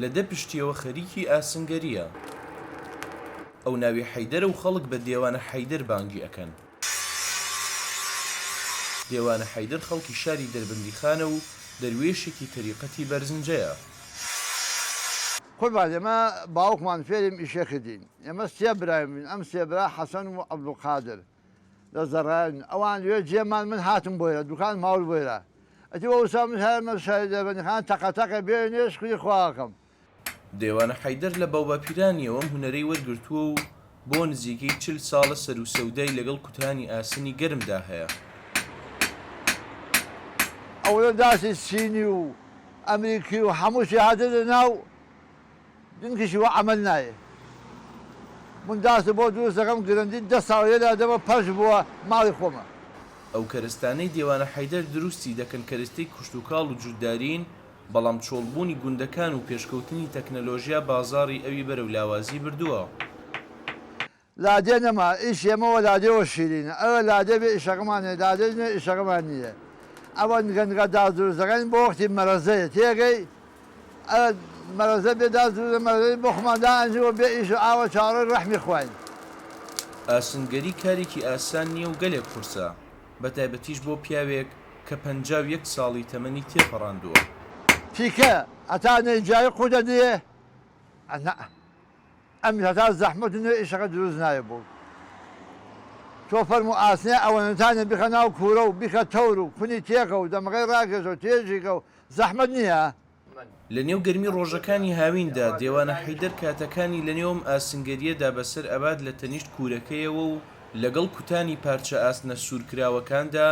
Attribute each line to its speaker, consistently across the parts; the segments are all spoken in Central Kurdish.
Speaker 1: لە دە پشتیەوە خەریکی ئاسنگەرییە. ئەو ناوی حەیدەرە و خەڵک بە دێوانە حەیدەر بانگی ئەکەن. دێوانە حەیدەر خەڵکی شاری دەربەندیخانە و دەروێشێکی تەریقەتی بەرزنجەیە.
Speaker 2: قوربان ئێمە باوکمان فێریم ئیشێ کردین ئێمە سێ برایم بووین ئەم سێ برا حەسەن و عەبدولقادر لە زەڕایەن ئەوان لوێ جێمان من هاتم بۆیرە دوکان ماول بۆیرە ئەتی وەوسا من هەرمە شاری دەربەندیخان تەقە تەقە بێنێ شکری خواکەم.
Speaker 1: دێوانە حەیدەر لە باوباپیرانیەوە ئەم هونەرەی وەرگرتووە و بۆ نزیکەی 40 ساڵە سەروسەودای لەگەڵ کوتانی ئاسنی گەرمدا هەیە.
Speaker 2: ئەوەنە داسی چینی و ئەمریکی و هەموو شی هاتێتە ناو دنکیشی وە عەمەل نایێ من داست بۆ دروست دەکەم گرەنتی دە ساڵ لێدا دەمە پەرش بووە ماڵی خۆمە.
Speaker 1: ئەو کەرستانەی دێوانە حەیدەر دروستی دەکەن کەرستەی کشتوکاڵ و جوتدارین، بەڵام چۆڵبوونی گوندەکان و پێشکەوتنی تەکنەلۆژیا بازاڕی ئەوی بەرەو لاوازی بردووە.
Speaker 2: لادێ نەما ئیش ئێمەوە لادێوە شیرینە ئەوێ لادێ بێ ئیشەکەمان هەیە لادێش نیە ئیشەکەمان نیە ئەوە نگە نگە داس دروست دەکەین بۆ وەختی مەرەزەیە تێگەی ئەوێ مەرەزە بێ داس دروست مەرەزەی بۆ خۆمان دائەنین و بێ ئیش و ئاوە چاوەڕێی ڕەحمی خواین.
Speaker 1: ئاسنگەری کارێکی ئاسان نییە و گەلێک قورسە، بەتایبەتیش بۆ پیاوێک کە 51 ساڵی تەمەنی تێپەڕاندووە.
Speaker 2: تیکە هەتا نەیجایی قوتە نیە نا. ئەمیش هەتا زەحمەت و نوێ ئیشەکە دروست نایە بۆ تۆ فەرموو ئاسنێ ئەوەنەتانە بیخە ناو کوورە و بیخە تەور و کونی تێکە و دەمەکەی ڕاکێشە و تێژیکە و زەحمەت نییە؟
Speaker 1: لە نێو گەرمی ڕۆژەکانی هاویندا، دێوانە حەیدەر کاتەکانی لە نێو ئەم ئاسنگەرییەدا بەسەر ئەبات لە تەنیشت کوورەکەیەوە و لەگەڵ کوتانی پارچە ئاسنە سوورکراوەکاندا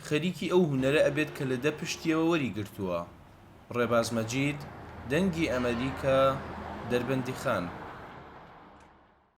Speaker 1: خەریکی ئەو هونەرە ئەبێت کە لە دە پشتیەوە وەریگرتووە. ڕێباز مەجید، دەنگی ئەمەریکا، دەربەندیخان.